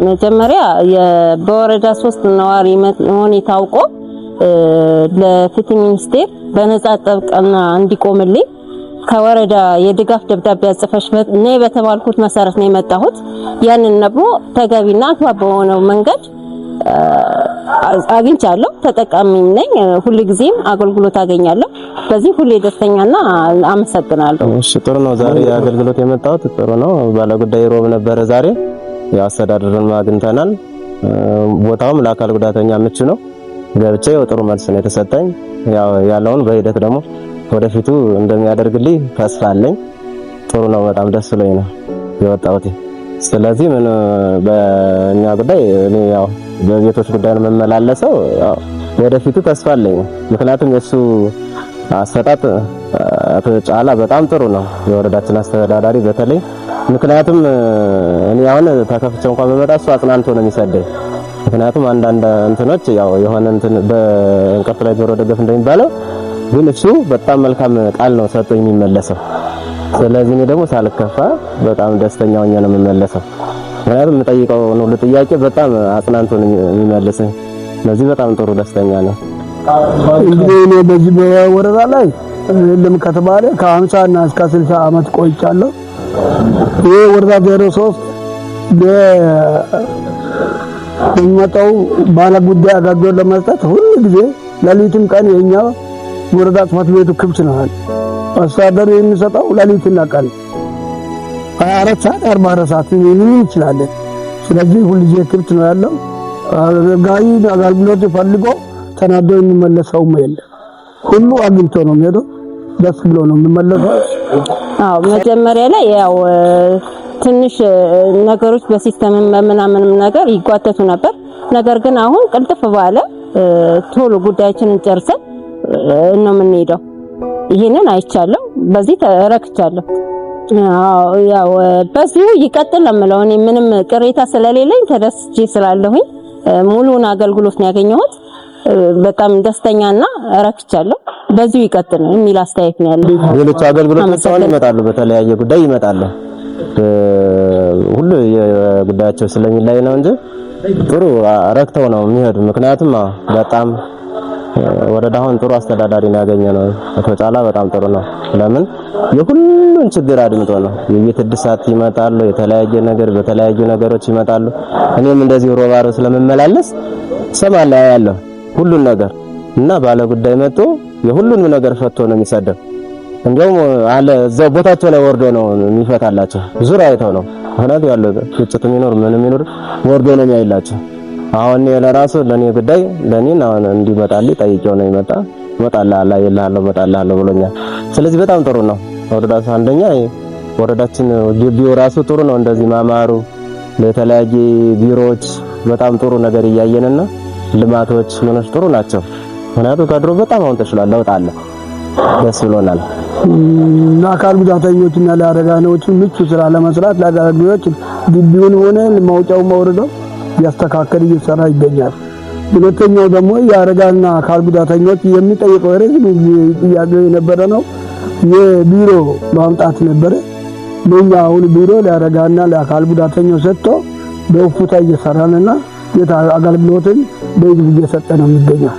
መጀመሪያ በወረዳ 3 ነዋሪ መሆኔ ታውቆ ለፍትህ ሚኒስቴር በነጻ ጥብቅና እንዲቆምልኝ ከወረዳ የድጋፍ ደብዳቤ አጽፈሽ ነይ በተባልኩት መሰረት ነው የመጣሁት። ያንን ደግሞ ተገቢና አግባብ በሆነው መንገድ አግኝቻለሁ። ተጠቃሚም ነኝ። ሁልጊዜም አገልግሎት አገኛለሁ። በዚህ ሁሌ ደስተኛና አመሰግናለሁ። እሺ፣ ጥሩ ነው። ዛሬ አገልግሎት የመጣሁት ጥሩ ነው። ባለጉዳይ ሮብ ነበረ ዛሬ። የአስተዳደሩን አግኝተናል። ቦታውም ለአካል ጉዳተኛ ምቹ ነው። ገብቼ ጥሩ መልስ ነው የተሰጠኝ። ያው ያለውን በሂደት ደግሞ ወደፊቱ እንደሚያደርግልኝ ተስፋ አለኝ። ጥሩ ነው። በጣም ደስ ብሎኝ ነው የወጣሁት። ስለዚህ ምን በእኛ ጉዳይ እኔ ያው በቤቶች ጉዳይ ነው የምመላለሰው። ያው ወደፊቱ ተስፋ አለኝ። ምክንያቱም የሱ አሰጣጥ አቶ ጫላ በጣም ጥሩ ነው፣ የወረዳችን አስተዳዳሪ በተለይ ምክንያቱም እኔ አሁን ተከፍቼ እንኳን በመጣ እሱ አጽናንቶ ነው የሚሰደኝ። ምክንያቱም አንዳንድ እንትኖች ያው የሆነ እንትን በእንቅርት ላይ ጆሮ ደገፍ እንደሚባለው፣ ግን እሱ በጣም መልካም ቃል ነው ሰጥቶኝ የሚመለሰው። ስለዚህ እኔ ደግሞ ሳልከፋ በጣም ደስተኛ ሆኜ ነው የምመለሰው። ምክንያቱም የምጠይቀውን ሁሉ ጥያቄ በጣም አጽናንቶ ነው የሚመልሰኝ። ስለዚህ በጣም ጥሩ ደስተኛ ነው። እንግዲህ እኔ በዚህ በወረዳ ላይ የለም ከተባለ ከ50 እና እስከ 60 ዓመት ቆይቻለሁ። ይህ ወረዳ 03 የሚመጣው ባለ ጉዳይ አገልግሎት ለመስጠት ሁሉ ጊዜ ሌሊትም ቀን የኛ ወረዳ ጽሕፈት ቤቱ ክፍት ነው። አስተዳደሩ የሚሰጠው ሌሊትና ቀን 24 ሰዓት፣ 44 ሰዓት ምን እንችላለን። ስለዚህ ሁሉ ጊዜ ክፍት ነው ያለው። አገልጋይ አገልግሎት ፈልጎ ተናዶ የሚመለሰውም የለም። ሁሉ አግኝቶ ነው የሚሄደው። ደስ ብሎ ነው የሚመለሰው። አዎ፣ መጀመሪያ ላይ ያው ትንሽ ነገሮች በ system በምናምንም ነገር ይጓተቱ ነበር። ነገር ግን አሁን ቅልጥፍ ባለ ቶሎ ጉዳያችንን ጨርሰን ነው የምንሄደው። ይሄንን አይቻለሁ፣ በዚህ ተረክቻለሁ። አዎ፣ ያው በዚሁ ይቀጥል ነው የምለው። እኔ ምንም ቅሬታ ስለሌለኝ፣ ተደስቼ ስላለሁኝ፣ ሙሉውን አገልግሎት ነው ያገኘሁት። በጣም ደስተኛና ረክቻለሁ። በዚሁ ይቀጥል የሚል አስተያየት ነው ያለው። ሌሎች አገልግሎቶች አሁን ይመጣሉ፣ በተለያየ ጉዳይ ይመጣሉ። ሁሉ የጉዳያቸው ስለሚለይ ነው እንጂ ጥሩ ረክተው ነው የሚሄዱ። ምክንያቱም በጣም ወረዳ አሁን ጥሩ አስተዳዳሪ ነው ያገኘነው። አቶ ጫላ በጣም ጥሩ ነው። ለምን የሁሉን ችግር አድምጦ ነው። የቤት እድሳት ይመጣሉ፣ የተለያየ ነገር በተለያዩ ነገሮች ይመጣሉ። እኔም እንደዚህ ሮባሮ ስለምመላለስ ሰማለሁ፣ ያለው ሁሉን ነገር እና ባለ ጉዳይ መጥቶ የሁሉንም ነገር ፈቶ ነው የሚሰደው። እንዲያውም አለ እዛው ቦታቸው ላይ ወርዶ ነው የሚፈታላቸው። ዙሪያ አይተው ነው፣ ምክንያቱም ያለው ግጭት የሚኖር ምንም የሚኖር ወርዶ ነው የሚያይላቸው። አሁን እኔ ለራሱ ለኔ ጉዳይ ለኔ አሁን እንዲመጣልኝ ጠይቄው ነው ይመጣ እመጣልሃለሁ፣ አየልሃለሁ፣ እመጣልሃለሁ ብሎኛል። ስለዚህ በጣም ጥሩ ነው። ወረዳ አንደኛ ወረዳችን ግቢው ራሱ ጥሩ ነው። እንደዚህ ማማሩ ለተለያዩ ቢሮዎች በጣም ጥሩ ነገር እያየንና ልማቶች ምኖች ጥሩ ናቸው። ምክንያቱም ከድሮ በጣም አሁን ተሽሏል፣ ለውጥ አለ። ደስ ብሎናል። ለአካል ጉዳተኞችና ለአረጋኖች ምቹ ስራ ለመስራት ለአገልግሎች ግቢውን ሆነ ማውጫው ማውረደው እያስተካከለ እየሰራ ይገኛል። ሁለተኛው ደግሞ የአረጋና አካል ጉዳተኞች የሚጠይቀው ረጅም ጥያቄ የነበረ ነው። የቢሮ ማምጣት ነበረ። ለኛ አሁን ቢሮ ለአረጋና ለአካል ጉዳተኞች ሰጥቶ በእፉታ እየሰራንና አገልግሎትን በህዝብ እየሰጠ ነው የሚገኘው።